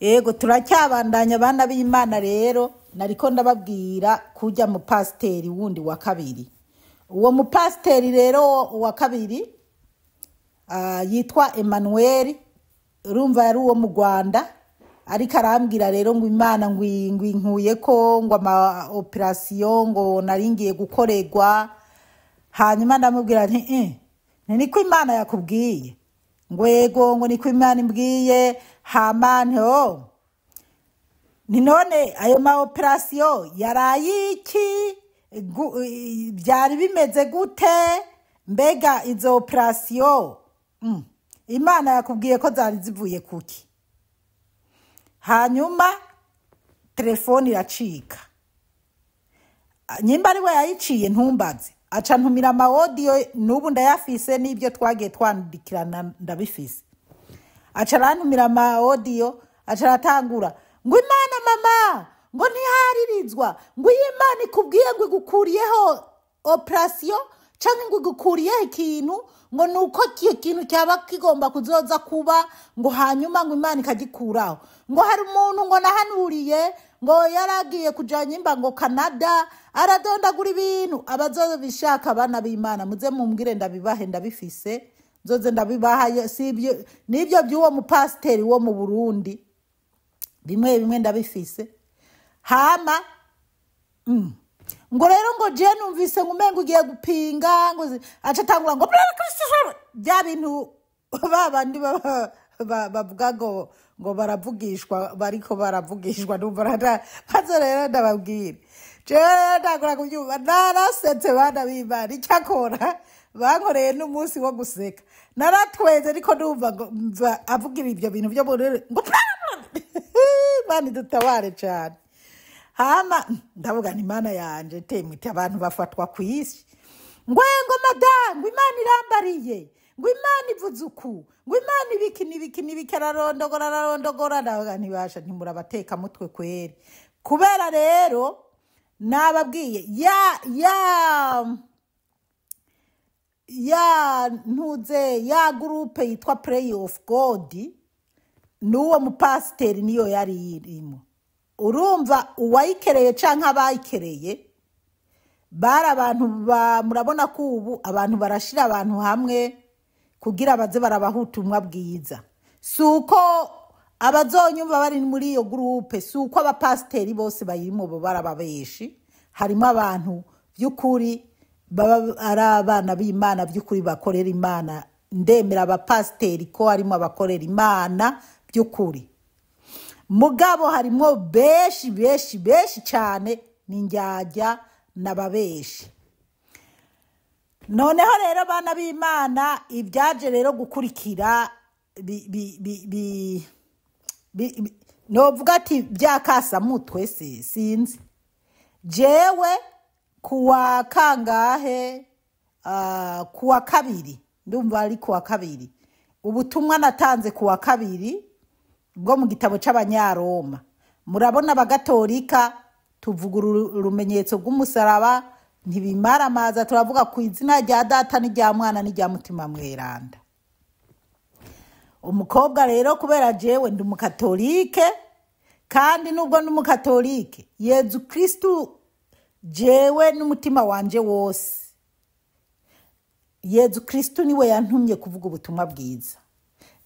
Yego, turacyabandanya abana b'Imana. Rero nariko ndababwira kujya mu pasiteri wundi wa kabiri. Uwo mupasiteri rero wa kabiri yitwa Emmanuel, urumva yari uwo mu Rwanda, ariko arambwira rero ngo Imana ngo inkuye ko ngo ama operation ngo naringiye gukorerwa. Hanyuma ndamubwira nti niko Imana yakubwiye? Ngo yego, ngo niko Imana imbwiye. Hama nti oh, ni none ayo ma operation yaraye iki? Byari bimeze gute? Mbega izo operation Imana yakubwiye ko zari zivuye kuki? Hanyuma telefone iracika. Nyimba ari we yayiciye ntumbaze, aca ntumira ama audio, n'ubu ndayafise, n'ibyo twagiye twandikirana ndabifise. Aca arantumira ama audio, aca aratangura ngo Imana mama ngo ntiharirizwa, ngo iyo Imana ikubwiye ngo igukuriyeho operation canke ngo igukuriyeho ikintu, ngo nuko icyo kintu cyaba kigomba kuzoza kuba, ngo hanyuma ngo Imana ikagikuraho. Ngo hari umuntu ngo nahanuriye ngo yaragiye kuja nyimba ngo Canada, aradondagura ibintu. Abazobishaka abana b'Imana muze mumbwire ndabibahe, ndabifise, nzoze ndabibaha. Sibyo nibyo by'uwo mupasiteri wo mu Burundi, bimwe bimwe ndabifise. Hama ngo rero ngo je numvise ngo umenga ugiye gupinga, ngo aca atangura ngo bya bintu babandi bavuga ngo baravugishwa, bariko baravugishwa. Numva maze rero ndababwira, jewe ndagura kubyumva narasetse bana b'Imana. Icyakora bankoreye n'umunsi wo guseka, naratweze, ariko numva ngo mva avugira ibyo bintu byo muri ngo Imana idutabare cyane. Hama ndavuga nti Imana yanje temwite abantu bafatwa ku isi. Ngo ngo madamu, ngo Imana irambariye, ngo Imana ivuze uku, ngo Imana ibiki n'ibiki n'ibiki, ararondogora ararondogora. Ndavuga ntibasha, ntimurabateka mutwe kweri. Kubera rero nababwiye ya ntuze ya groupe yitwa Pray of God n'uwo mupasiteri niyo yari irimo. Urumva uwayikereye canke abayikereye bari abantu murabona ko ubu abantu barashira abantu hamwe kugira baze barabaha ubutumwa bwiza. Si uko abazonyumva bari muri iyo groupe, si uko abapasiteri bose bayirimo bo barababeshi. Harimo abantu by'ukuri baba ari abana b'Imana by'ukuri bakorera Imana. Ndemera abapasiteri ko harimo abakorera Imana by'ukuri, mugabo harimo benshi benshi benshi cyane ni njyajya n'ababeshi. Noneho rero bana b'Imana, ibyaje rero gukurikira novuga ati byakasamutwe se sinzi. Jewe kuwa kangahe, kuwa kabiri, ndumva ari kuwa kabiri, ubutumwa natanze kuwa kabiri bwo mu gitabo c'Abanyaroma. Murabona abagatolika tuvuga urumenyetso rw'umusaraba, ntibimaramaza, turavuga ku izina rya Data n'irya Mwana n'irya Mutima Mweranda. Umukobwa rero, kubera jewe ndi umukatolike, kandi nubwo ndi umukatolike, Yezu Kristu jewe n'umutima wanje wose, Yezu Kristu niwe yantumye kuvuga ubutumwa bwiza.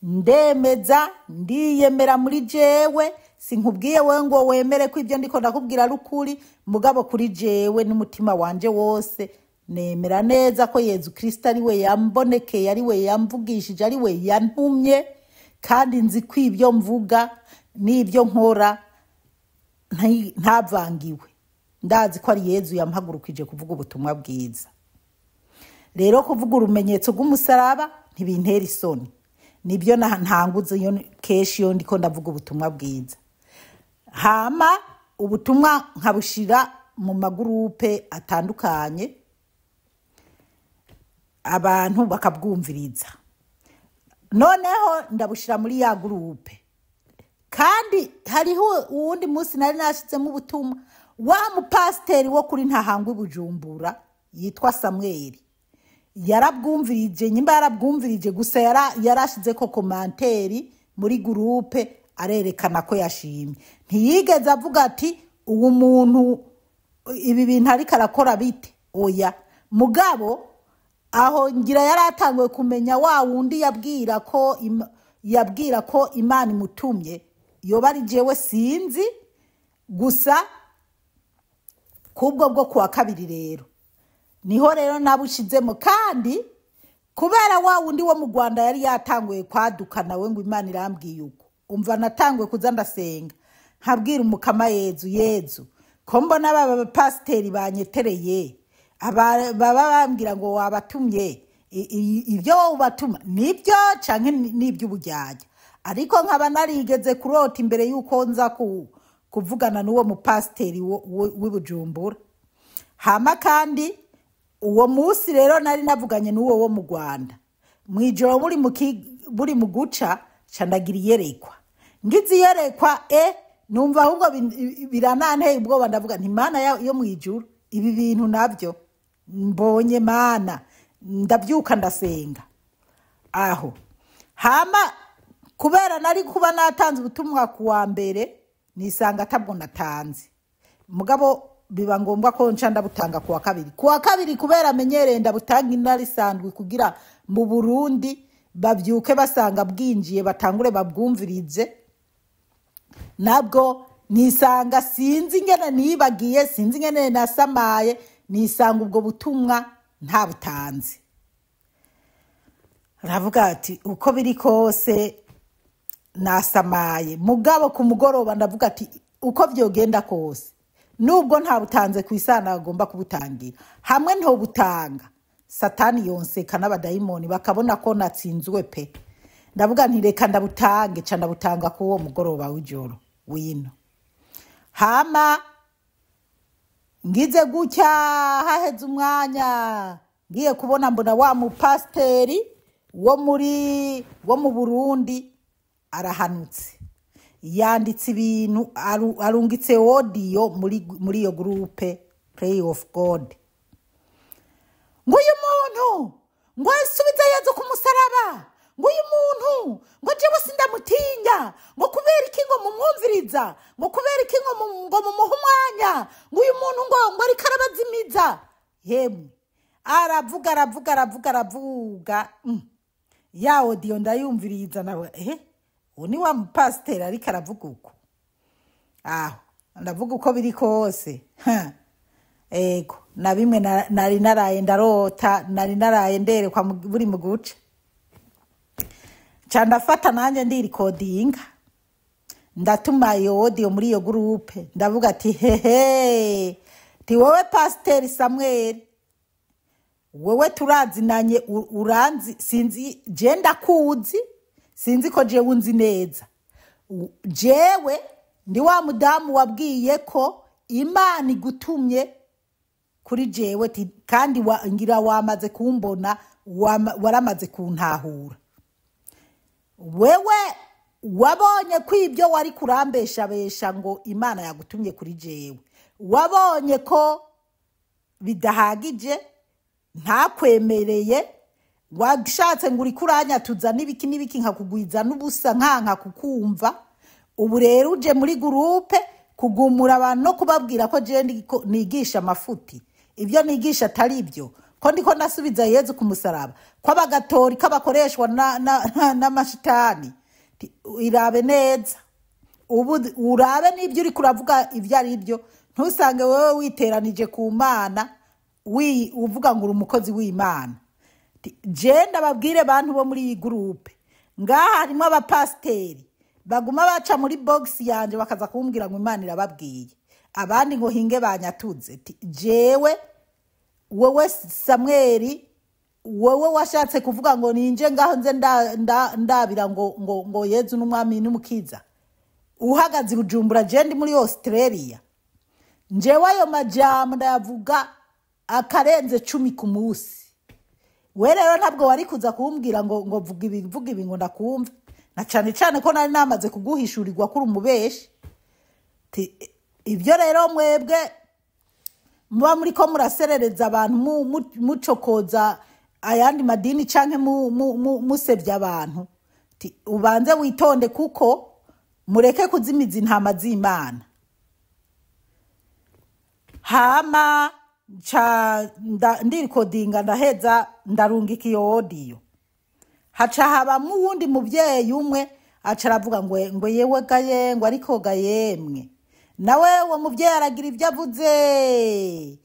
Ndemeza, ndiyemera muri jewe. Sinkubwiye wewe ngo wemere ko ibyo ndiko ndakubwira ari ukuri, mugabo kuri jewe n'umutima wanje wose nemera neza ko Yezu Kristo ari we yambonekeye, ari we yamvugishije, ari we yantumye, kandi nzi ko ibyo mvuga n'ibyo nkora ntavangiwe. Ndazi ko ari Yezu yampagurukije kuvuga ubutumwa bwiza. Rero kuvuga urumenyetso rw'umusaraba ntibintera isoni, nibyo ntanguze iyo kenshi iyo ndiko ndavuga ubutumwa bwiza. Hama ubutumwa nkabushira mu magurupe atandukanye, abantu bakabwumviriza. Noneho ndabushira muri ya groupe, kandi hariho uwundi munsi nari nashizemo ubutumwa, wa mupasiteri wo kuri Ntahangwa i Bujumbura yitwa Samweli yarabwumvirije. Nyimba yarabwumvirije gusa, yarashize ko commentaire muri groupe. Arerekana ko yashimye. Ntiyigeze avuga ati uwo muntu ibi bintu ariko arakora bite, oya. Mugabo aho ngira yari atanguye kumenya wa wundi yabwira ko Imana imutumye, yoba ari jewe sinzi. Gusa kubwo bwo kuwa kabiri rero niho rero nabushizemo, kandi kubera wa wundi wo mu Rwanda yari yatanguye kwaduka nawe ngo Imana irambwiye uko, umva natanguye kuza ndasenga nkabwira Umukama Yezu, Yezu ko mbona baba bapasiteri banyetereye, baba bambwira ngo wabatumye, ibyo wowe ubatuma nibyo canke n'iby'ubujyajya. Ariko nkaba narigeze kurota imbere y'uko nza kuvugana n'uwo mupasiteri w'i Bujumbura. Hama kandi uwo munsi rero nari navuganye n'uwo wo mu Rwanda mwijoro buri mu guca, ca ndagira iyerekwa. Ngize iyerekwa numva ahubwo birananteye ubwoba, ndavuga nti Mana yo mwijuru ibi bintu nabyo mbonye Mana. Ndabyuka ndasenga aho. Hama kubera nari kuba natanze ubutumwa ku wa mbere, nisanga atabwo natanze, mugabo biba ngombwa ko nca ndabutanga ku wa kabiri. Ku wa kabiri kubera amenyereye ndabutanga inari sandwi kugira mu Burundi babyuke basanga bwinjiye batangure babwumvirize. Nabwo nisanga sinzi ingene nibagiye, sinzi ingene nasamaye, nisanga ubwo butumwa ntabutanze. Aravuga ati uko biri kose nasamaye. Mugabo ku mugoroba ndavuga ati uko vyogenda kose nubwo ntabutanze ku isana agomba kubutangira, hamwe ntobutanga Satani yonseka n'abadayimoni bakabona ko natsinzwe pe. Ndavuga nti reka ndabutange, ca ndabutanga ku uwo mugoroba w'ijoro wino. Hama ngize gutya haheze umwanya, ngiye kubona mbona wa mupasiteri wo mu Burundi arahanutse, yanditse ibintu, arungitse audio muri iyo groupe Play of God, ngo uyu muntu ngo asubize Yezu ku musaraba, ngo uyu muntu ngo jewe sindamutinya, ngo kubera iki ngo mumwumviriza, ngo kubera iki ngo mumuhe umwanya, ngo uyu muntu ngo ariko arabazimiza. Yemwe aravuga aravuga aravuga aravuga. Ya audio ndayumviriza nawe, uwo ni wa mupasiteri ariko aravuga uko. Aho ndavuga uko biri kose. Ego na bimwe nari naraye ndarota, nari naraye nderekwa buri mu guca. Ca ndafata nanjye ndirikodinga, ndatuma iyo audio muri iyo groupe, ndavuga ati hehe, ti wowe Pasiteri Samuel, wewe turazinanye, uranzi, sinzi je ndakuzi, sinzi ko jewe unzi neza. Jewe ndi wa mudamu wabwiye ko Imana igutumye kuri jewe, kandi ngira wamaze kumbona, waramaze kuntahura. Wewe wabonye ko ibyo wari kurambeshabesha ngo Imana yagutumye kuri jewe, wabonye ko bidahagije, ntakwemereye, washatse ngo uriko uranyatuza n'ibiki n'ibiki nkakugwiza n'ubusa nkanka kukumva. Ubu rero uje muri gurupe kugumura abantu no kubabwira ko jewe nigisha amafuti, ibyo nigisha atari ibyo, ko ndiko nasubiza Yezu ku musaraba, ko abagatorika bakoreshwa n'amashitani. Irabe neza, ubu urabe n'ibyo uriko uravuga ibyo ari byo, ntusange wewe witeranije ku Mana, uvuga ngo uri umukozi w'Imana. Je ndababwire bantu bo muri iyi groupe, ngaha harimo abapasiteri baguma baca muri box yanje bakaza kumbwira ngo Imana irababwiye, abandi ngo hinge banyatuze. Jewe wewe Samuel, wewe washatse kuvuga ngo ninje ngaho nze ndabira ngo Yezu n'umwami n'umukiza, uhagaze i Bujumbura, je ndi muri Australia. Njewe ayo majambo ndayavuga akarenze 10 ku munsi. We rero ntabwo wari kuza kumbwira ngo vuga ibi, vuga ibi ngo ndakumve, na cane cane ko nari namaze kuguhishurirwa kuri umubeshi. Ibyo rero mwebwe muba muri ko muraserereza abantu, mucokoza ayandi madini canke musebya abantu, ubanze witonde, kuko Mureke kuzimiza intama z'Imana. Hama nca ndirikodinga, ndaheza, ndarungika iyo audio. Haca habamwo uwundi muvyeyi umwe, aca aravuga ngo yewe gaye, ngo ariko gayemwe. Nawe uwo muvyeyi aragira ibyo avuze,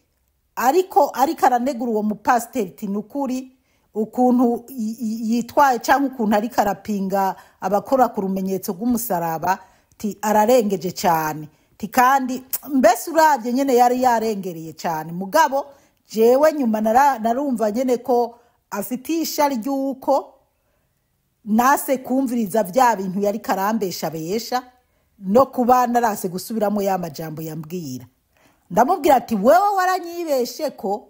ariko aranegura uwo mupasiteri, ati nukuri ukuntu yitwaye cyangwa ukuntu ariko arapinga abakora ku rumenyetso rw'umusaraba, ti ararengeje cyane, ti kandi mbese uravye nyene yari yarengereye cyane. Mugabo jewe nyuma narumva nyene ko afite ishari ry'uko nase kumviriza vya bintu yari karambesha besha, no kuba narase gusubiramo ya majambo yambwira. Ndamubwira ati wewe waranyibeshe ko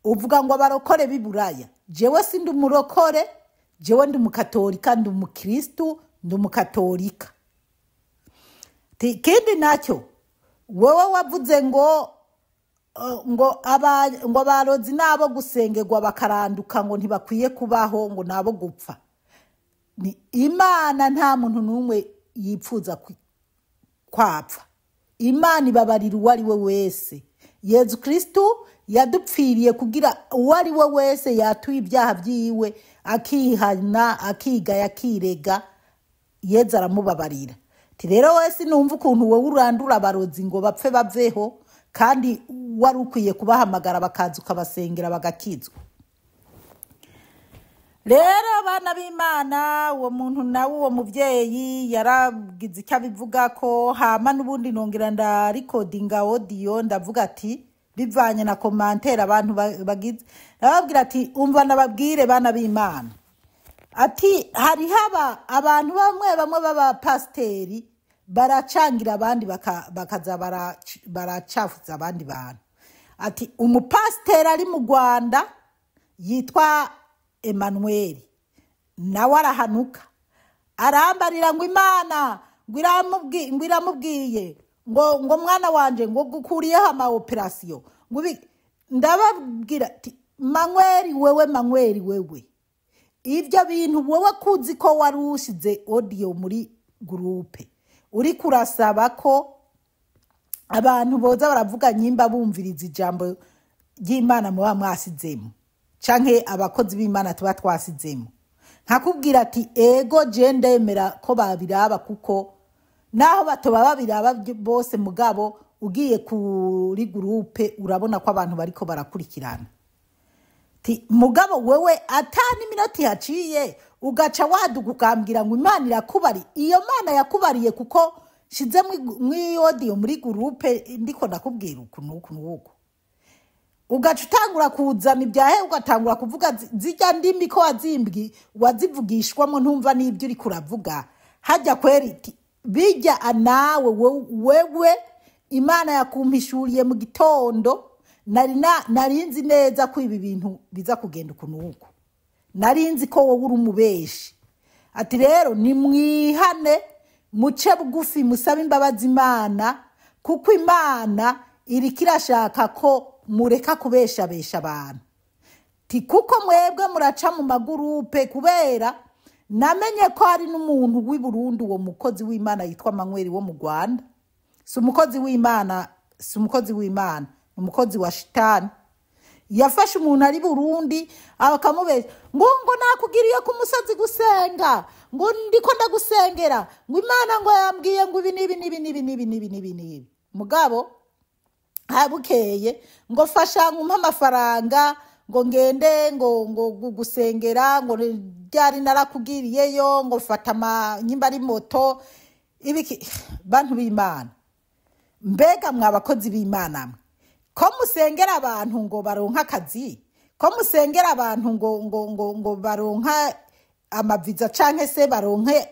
uvuga ngo abarokore b'iburaya, jewe sindi umurokore, jewe ndi umukatolika, ndi umukristu, ndi umukatolika. Ikindi nacyo wewe wavuze ngo abarozi nabo gusengerwa bakaranduka, ngo ntibakwiye kubaho, ngo nabo gupfa. Ni Imana, nta muntu n'umwe yipfuza kwapfa. Imana ibabarira uwo ari we wese. Yezu Kristu yadupfiriye kugira uwo ari we wese yatuye ibyaha byiwe, akihana, akigaya, akirega, Yezu aramubabarira. Ati rero wese numva ukuntu wowe urandura abarozi ngo bapfe baveho, kandi wari ukwiye kubahamagara bakaza ukabasengera bagakizwa. Rero abana b'Imana, uwo muntu nawe, uwo muvyeyi yaragize icyo abivuga ko. Hama n'ubundi nongera ndarikodinga audio, ndavuga ati bivanye na commentaire abantu bagize, ndababwira ati umva nababwire bana b'Imana, ati hari haba abantu bamwe bamwe b'abapasiteri baracangira abandi, bakaza baracafuza abandi bantu. Ati umupasiteri ari mu Rwanda yitwa Emmanuel, nawe arahanuka, arambarira ngo Imana ngo iramubwiye ngo mwana wanje ngo gukuriyeho ama operation ngo ndababwira ati Manuel, wewe Manuel, wewe ibyo bintu wowe kuzi ko wari ushize audio muri groupe, uri kurasaba ko abantu boza baravuga nyimba bumviriza ijambo ry'Imana muba mwasizemo, canke abakozi b'Imana tuba twasizemo, nkakubwira ati ego je ndemera ko babiraba, kuko naho batoba babiraba bose, mugabo ugiye kuri groupe urabona ko abantu bariko barakurikirana. Ti mugabo wewe atani minota yaciye ugaca waduka ukambwira ngo Imana irakubari. Iyo Mana yakubariye kuko shize mwi audio muri groupe ndiko ndakubwira uku nuku nuku, ugaca utangura kuzana ibyahe, ugatangura kuvuga zijya ndimi ko wazivugishwamo, ntumva n'ibyo uri kuravuga. Hajya kweri bijya nawe wewe Imana yakumpishuriye mu gitondo, narinzi neza ko ibi bintu biza kugenda uku nuku, narinzi ko wowe uri umubeshi. Ati rero nimwihane, muce bugufi, musabe imbabazi Imana, kuko Imana iriko irashaka ko mureka kubeshabesha abantu. Ti kuko mwebwe muraca mu magurupe, kubera namenye ko hari n'umuntu w'i Burundi, uwo mukozi w'Imana yitwa Manuel wo mu Rwanda. Si umukozi w'Imana, si umukozi w'Imana, ni umukozi wa shitani. Yafashe umuntu ari Burundi akamubesha ngo nakugiriye ku musozi gusenga, ngo ndiko ndagusengera, ngo Imana ngo yambwiye ngo ibi n'ibi n'ibi n'ibi n'ibi n'ibi n'ibi n'ibi. Mugabo habukeye ngo fasha ngumpa amafaranga ngo ngende ngo gusengera, ngo ryari narakugiriyeyo, ngo fata nyimba ari moto ibiki. Bantu b'Imana, mbega mwabakozi b'Imana mwe, ko musengera abantu ngo baronka akazi, ko musengera abantu ngo baronka amaviza canke se baronke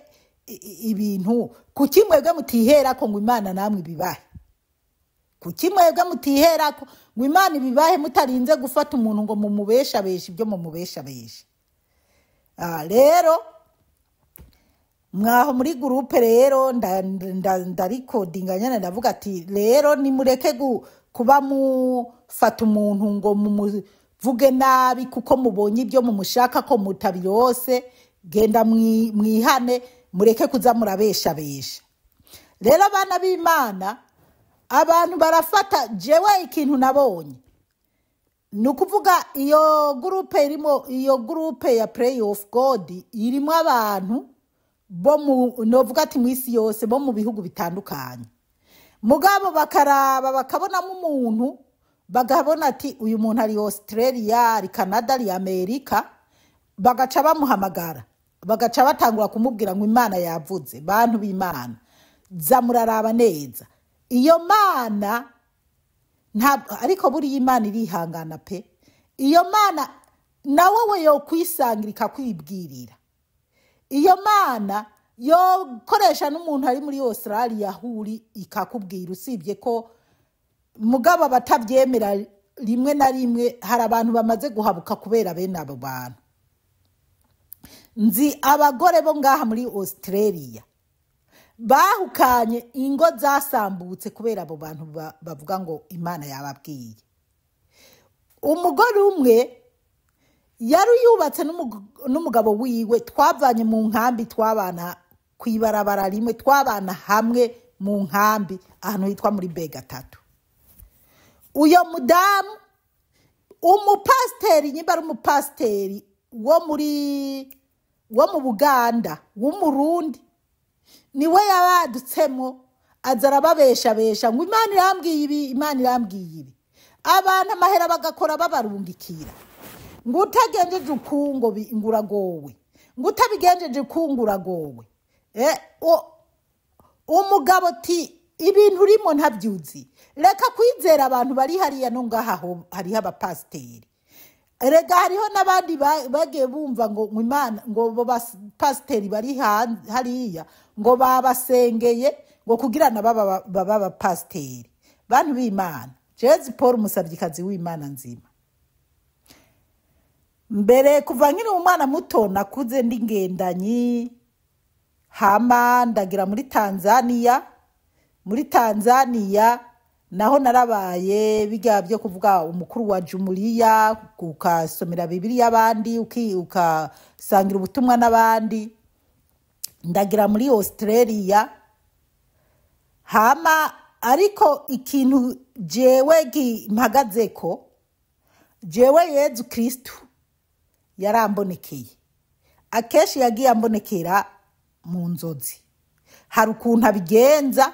ibintu, kuki mwebwe mutihera ko ngo Imana namwe ibibahe? Kuki mwebwe mutihera ko ngo Imana ibibahe, mutarinze gufata umuntu ngo mumubeshabeshe ibyo mumubeshabeshe? Rero mwaho muri groupe rero ndarikodinga nyene, ndavuga ati rero nimureke kuba mufata umuntu ngo mumuvuge nabi kuko mubonye ibyo mumushaka ko mutabirose. Genda mwihane, mureke kuza murabeshabesha. Rero abana b'Imana, abantu barafata. Jewe ikintu nabonye ni ukuvuga iyo groupe irimo, iyo groupe ya Play of God irimo abantu bo mu, novuga ati mu isi yose, bo mu bihugu bitandukanye. Mugabo bakaraba bakabonamo umuntu, bakabona ati uyu muntu ari Australia, ari Canada, ari Amerika, bagaca bamuhamagara, bagaca batangura kumubwira ngo Imana yavuze. Bantu b'Imana, za muraraba neza iyo Mana ntabwo, ariko buriya Imana irihangana pe. Iyo Mana nawe we yokwisangira ikakwibwirira. Iyo Mana yokoresha n'umuntu ari muri Australia ahuri ikakubwira, usibye ko mugabo abatabyemera rimwe na rimwe hari abantu bamaze guhabuka kubera bene abo bantu. Nzi abagore bo ngaha muri Australia bahukanye, ingo zasambutse kubera abo bantu bavuga ngo Imana yababwiye. Umugore umwe yari yubatse n'umugabo wiwe, twavanye mu nkambi, twabana ku ibarabara rimwe, twabana hamwe mu nkambi ahantu hitwa muri B3. Uyo mudamu, umupasiteri, nyimba ari umupasiteri wo mu Buganda w'Umurundi, niwe yabadutsemo, aza arababeshabesha ngo Imana irambwiye ibi, Imana irambwiye ibi. Abantu amahera bagakora babarungikira, ngo utagenjeje ukungo ngo uragowe, ngo utabigenjeje ukungo uragowe. Umugabo ti ibintu urimo ntabyuzi, reka kwizera abantu bari hariya no ngaha hariho abapasiteri. Rega hariho n'abandi bagiye bumva ngo Imana, ngo bo bapasiteri bari hariya ngo babasengeye ngo kugira na baba abapasiteri. Bantu b'Imana, Jesu Paul umusabyikazi w'Imana nzima, mbere kuva nkiri umwana muto nakuze ndi ngendanyi. Hama ndagira muri Tanzania, muri Tanzania naho narabaye bijya byo kuvuga umukuru wa jumuliya, ukasomera Bibiliya abandi, ukasangira ubutumwa n'abandi. Ndagira muri Australia. Hama ariko ikintu jewe mpagazeko, jewe Yezu Kristu yarambonekeye. Akenshi yagiye ambonekera mu nzozi, hari ukuntu abigenza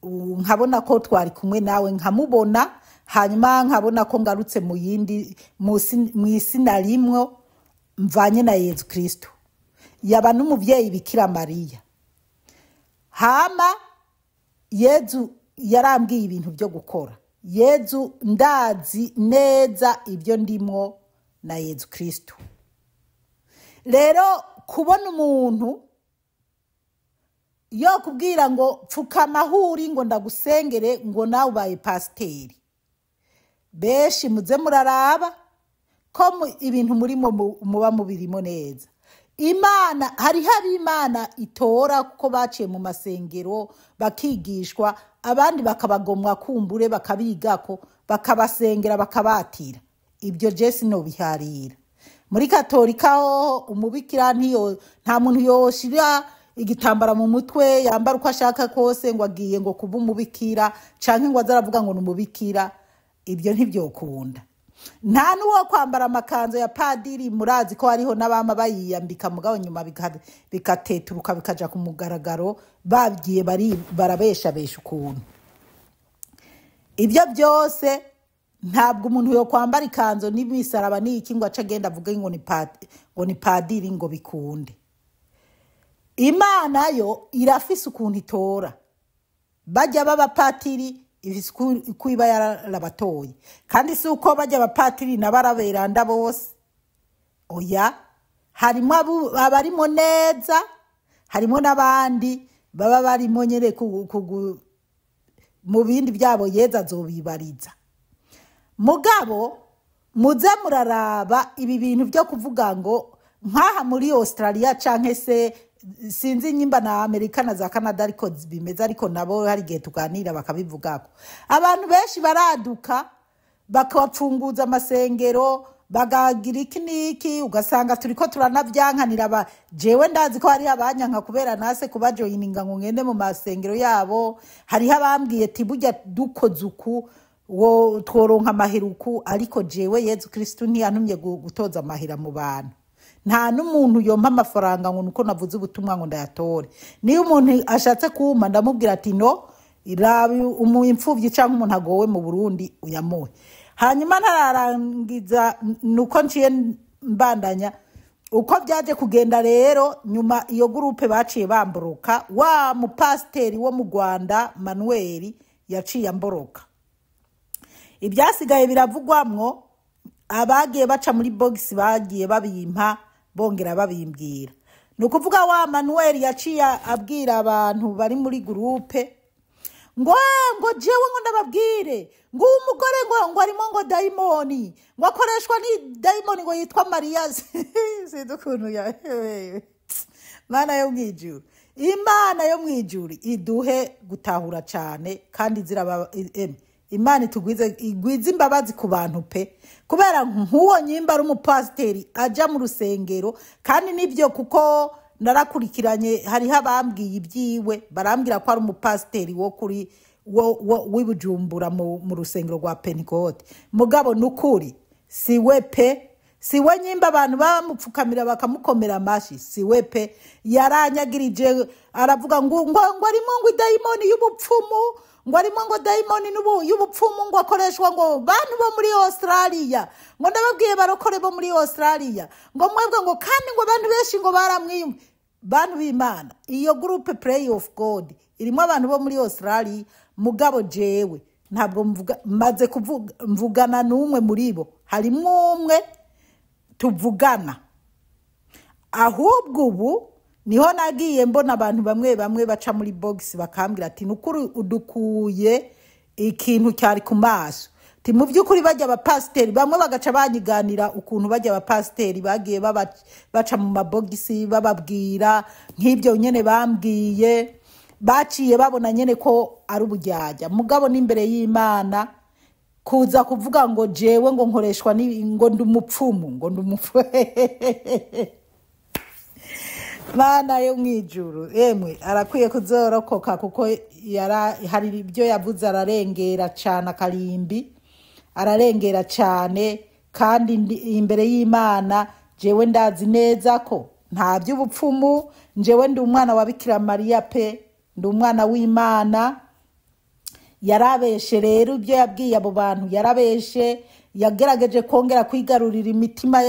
nkabona ko twari kumwe nawe, nkamubona, hanyuma nkabona ko ngarutse mu yindi mu isi narimwo mvanye na Yezu Kristu, yaba n'umuvyeyi Bikira Mariya. Hama Yezu yarambwiye ibintu byo gukora. Yezu ndazi neza ibyo ndimwo na Yezu Kristu. Rero kubona umuntu yo kubwira ngo pfukama ahuri ngo ndagusengere ngo nawe ubaye pasiteri, benshi muze muraraba ko ibintu murimo muba mubirimo neza. Imana hariho ab'Imana itora kuko baciye mu masengero bakigishwa, abandi bakabagomwa kumbure bakabigako bakabasengera bakabatira. Ibyo je sinobiharira. Muri Katolika ho umubikira ntiyo, nta muntu yoshira igitambara mu mutwe yambara uko ashaka kose ngo agiye ngo kuba umubikira canke ngo azaravuga ngo ni umubikira, ibyo ntibyokunda. Nta n'uwo kwambara amakanzu ya padiri, murazi ko hariho n'abama bayiyambika mugabo nyuma bikateturuka bikaja ku mugaragaro, bagiye barabeshabesha ukuntu. Ibyo byose ntabwo umuntu yo kwambara ikanzu n'imisaraba n'iki ngo ace agenda avuge ngo ni padiri ngo bikunde. Imana yo irafise ukuntu itora. Bajya b'abapatiri ifise uko iba yarabatoye. Kandi si uko bajya abapatiri n'abaraberanda bose. Oya, harimo abarimo neza, harimo n'abandi baba barimo nyere mu bindi byabo Yezu azobibariza. Mugabo muze muraraba ibi bintu byo kuvuga ngo nkaha muri Australia canke se sinzi nyimba na Amerika na za Canada ariko bimeze, ariko nabo hari igihe tuganira bakabivugako. Abantu benshi baraduka bakabapfunguza amasengero, Bagagira iki n'iki, ugasanga turiko turanavyankanira. Ba jewe ndazi ko hariho abanyanka kubera nase kubajoyininga ngo ngende mu masengero yabo. Hariho abambwiye ati burya dukoze uku wo tworonka amaheruku, ariko jewe Yezu Kristu ntiyantumye gutoza amahera mu bantu. Nta n'umuntu yompa amafaranga ngo nuko navuze ubutumwa ngo ndayatore. Niyo umuntu ashatse kumpa, ndamubwira ati no raba imfuvyi canke umuntu agowe mu Burundi uyamuhe. Hanyuma ntararangiza, nuko nciye mbandanya uko byaje kugenda. Rero nyuma iyo groupe baciye bamboroka. Wa mupasiteri wo mu Rwanda Manuel yaciye amboroka. Ibyasigaye biravugwamwo, abagiye baca muri box bagiye babimpa, bongera babimbwira. Ni ukuvuga wa Manuel yaciye abwira abantu bari muri groupe ngo jewe ngo ndababwire ngo uwo mugore ngo arimo ngo dayimoni, ngo akoreshwa ni dayimoni ngo yitwa Mariya. Sinzi ukuntu ya Mana yo mwijuru, Imana yo mwijuru iduhe gutahura cyane, kandi ziraba Imana itugwize, igwize imbabazi ku bantu pe. Kubera nk'uwo nyimba ari umupasiteri aja mu rusengero, kandi nibyo kuko narakurikiranye, hariho abambwiye ibyiwe, barambwira ko ari umupasiteri wo kuri wo w'ibujumbura mu rusengero rwa Pentecote. Mugabo nukuri si we pe, si we. Nyimba abantu bamupfukamira bakamukomera amashi, si we pe. Yaranyagirije, aravuga ngo arimo ngo idayimoni y'ubupfumu, ngo arimo ngo dayimoni y'ubupfumu, ngo akoreshwa ngo bantu bo muri Australia, ngo ndababwiye barokore bo muri Australia, ngo mwebwe, ngo kandi ngo abantu benshi ngo baramwiyumva. Bantu b'Imana, iyo groupe Play of God irimo abantu bo muri Australia, mugabo jewe ntabwo mvuga, maze kuvuga mvugana n'umwe muri bo. Harimo umwe tuvugana. Ahubwo ubu niho nagiye mbona abantu bamwe bamwe baca muri box bakambwira ati nukuri udukuye ikintu cyari ku maso, ati mu by'ukuri bajya abapasiteri bamwe bagaca banyiganira ukuntu bajya abapasiteri bagiye baca mu mabogisi bababwira nk'ibyo nyene bambwiye, baciye babona nyene ko ari ubujyajya. Mugabo n'imbere y'Imana, kuza kuvuga ngo jewe ngo nkoreshwa ngo ndi umupfumu, ngo ndi umupfumu, Mana yo mwijuru, emwe arakwiye kuzorokoka, kuko yara hari ibyo yavuze ararengera cyane, akarimbi ararengera cyane. Kandi imbere y'Imana jewe ndazi neza ko nta by'ubupfumu. Njewe ndi umwana wa Bikira Mariya pe, ndi umwana w'Imana. Yarabeshe rero ibyo yabwiye abo bantu, yarabeshe. Yagerageje kongera kwigarurira imitima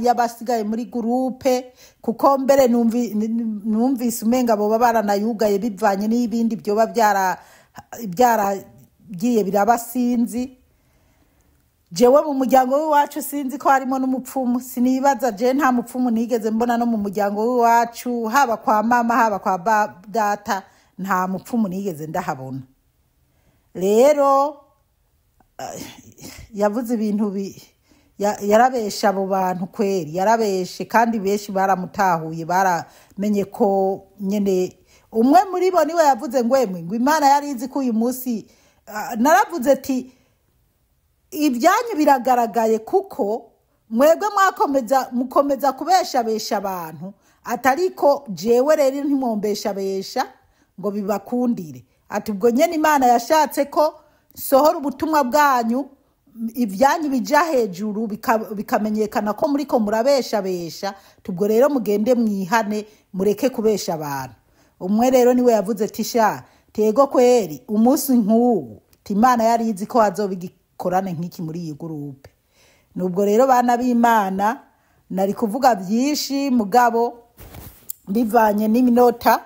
y'abasigaye muri groupe, kuko mbere numvise umenga boba baranayugaye bivanye n'ibindi byoba byaragiye biraba, sinzi. Jewe mu muryango w'iwacu sinzi ko harimo n'umupfumu, sinibaza. Je nta mupfumu nigeze mbona no mu muryango w'iwacu, haba kwa mama, haba kwa data, nta mupfumu nigeze ndahabona. Rero yavuze ibintu yarabeshe abo bantu kweri, yarabeshe, kandi benshi baramutahuye, baramenye ko nyene. Umwe muri bo niwe yavuze ngo emwe, ngo Imana yari izi ko uyu munsi naravuze ati ibyanyu biragaragaye, kuko mwebwe mwakomeza mukomeza kubeshabesha abantu, atariko jewe rero ntimwombeshabesha ngo bibakundire. Ati ubwo nyene Imana yashatse ko sohora ubutumwa bwanyu, ibyanyu bija hejuru, bikamenyekana ko muriko murabeshabesha. Tubwo rero mugende mwihane, mureke kubesha abantu. Umwe rero niwe yavuze ati sha tego kweri, umunsi nk'ubu ti Imana yari izi ko hazoba igikorane nk'iki muri iyi groupe. Nubwo rero bana b'Imana, nari kuvuga byinshi, mugabo bivanye n'iminota,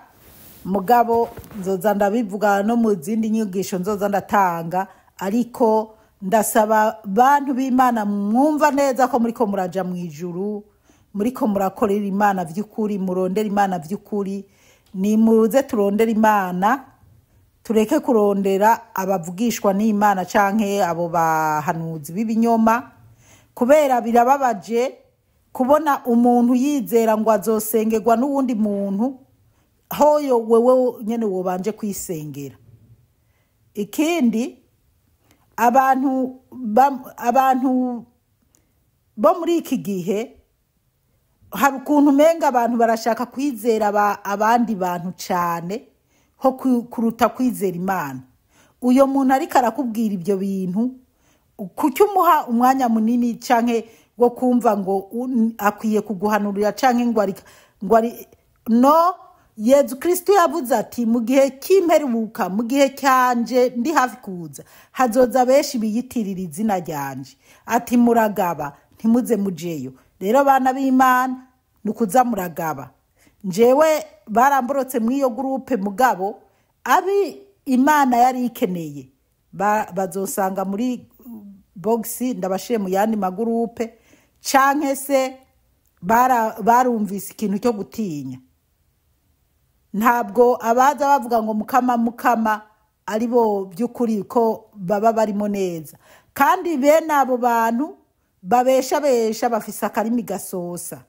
mugabo nzoza ndabivuga no mu zindi nyigisho nzoza ndatanga. Ariko ndasaba bantu b'Imana mwumva neza ko muriko muraja mu ijuru, muriko murakorera Imana vy'ukuri, murondera Imana vy'ukuri, nimuze turondera Imana, tureke kurondera abavugishwa n'Imana canke abo bahanuzi b'ibinyoma. Kubera birababaje kubona umuntu yizera ngo azosengerwa n'uwundi muntu, hoyo wewe nyene wobanje kwisengera. Ikindi, abantu bo muri iki gihe hari ukuntu umenga abantu barashaka kwizera abandi bantu cyane ho kuruta kwizera Imana. Uyo muntu ariko arakubwira ibyo bintu, kuki umuha umwanya munini canke wo kumva ngo akwiye kuguhanurira canke ngo ari no. Yezu Kristo yavuze ati mu gihe cy'imperuka, mu gihe cyanje ndi hafi kuza, hazoza benshi biyitirira izina ryanje, ati muragaba ntimuze mujeyo. Rero bana b'Imana nukuza muragaba. Njewe baramborotse muri iyo groupe, mugabo abi Imana yari ikeneye bazosanga muri box, ndabashire mu yandi magurupe, canke se barumvise ikintu cyo gutinya. Ntabwo abaza bavuga ngo mukama mukama ari bo by'ukuri ko baba barimo neza, kandi bene abo bantu babesha besha bafise akarimi gasosa.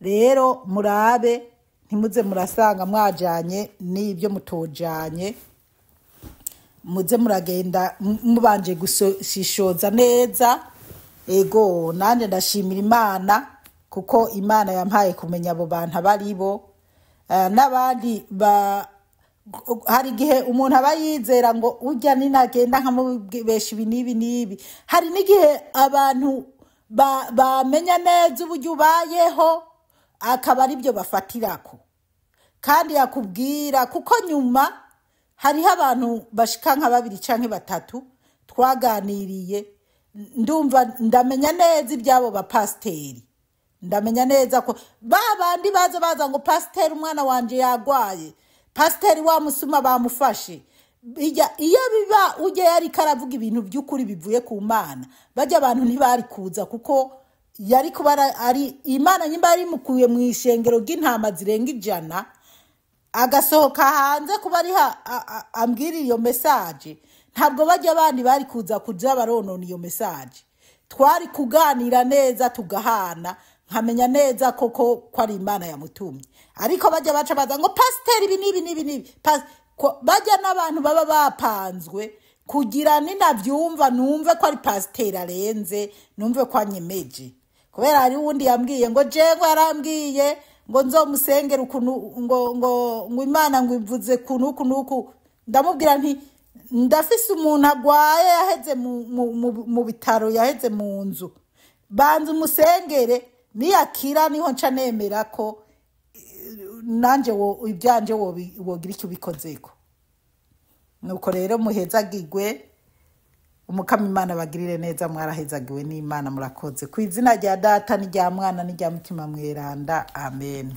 Rero murabe ntimuze murasanga mwajanye n'ibyo mutojanye, muze muragenda mubanje gushishoza neza. Ego nanje ndashimira Imana kuko Imana yampaye kumenya abo bantu abaribo. N'abandi hari igihe umuntu aba yizera ngo ujya ninagenda nkamubesha ibi n'ibi n'ibi. Hari n'igihe abantu bamenya neza uburyo ubayeho akaba aribyo bafatirako, kandi yakubwira kuko nyuma hariho abantu bashika nka babiri canke batatu twaganiriye, ndumva ndamenya neza ibyabo bapasiteri, ndamenya neza ko babandi baza ngo pasiteri umwana wanje yagwaye, pasiteri wa musuma bamufashe. Iyo biba ujye yari karavuga ibintu by'ukuri bivuye ku Mana, bajya abantu ntibari kuza, kuko yari kuba ari Imana nyimba yari mukuye mu ishengero ry'intama zirenga 100, agasohoka hanze kuba ari ambwira iyo message, ntabwo bajya abandi bari kuza kuja baronona iyo message. Twari kuganira neza tugahana, nkamenya neza koko ko ari Imana yamutumye. Ariko bajya baca baza ngo pasiteri ibi n'ibi n'ibi n'ibi, bajya n'abantu baba bapanzwe kugira ninavyumva numve ko ari pasiteri arenze, numve ko anyemeje. Kubera hari uwundi yambwiye ngo jengo yarambwiye ngo nzomusengera ukuntu ngo ngo ngo Imana ngo ivuze kunuku kunuku. Ndamubwira nti ndafise umuntu agwaye yaheze mu bitaro, yaheze mu nzu, banza umusengere niyakira niho nca nemera ko nanje ibyanje wogira icyo ubikozeko. Nuko rero muhezagirwe, Umukama Imana bagirire neza, mwarahezagiwe n'Imana, murakoze. Ku izina rya Data n'irya Mwana n'irya Mutima Mweranda, amen.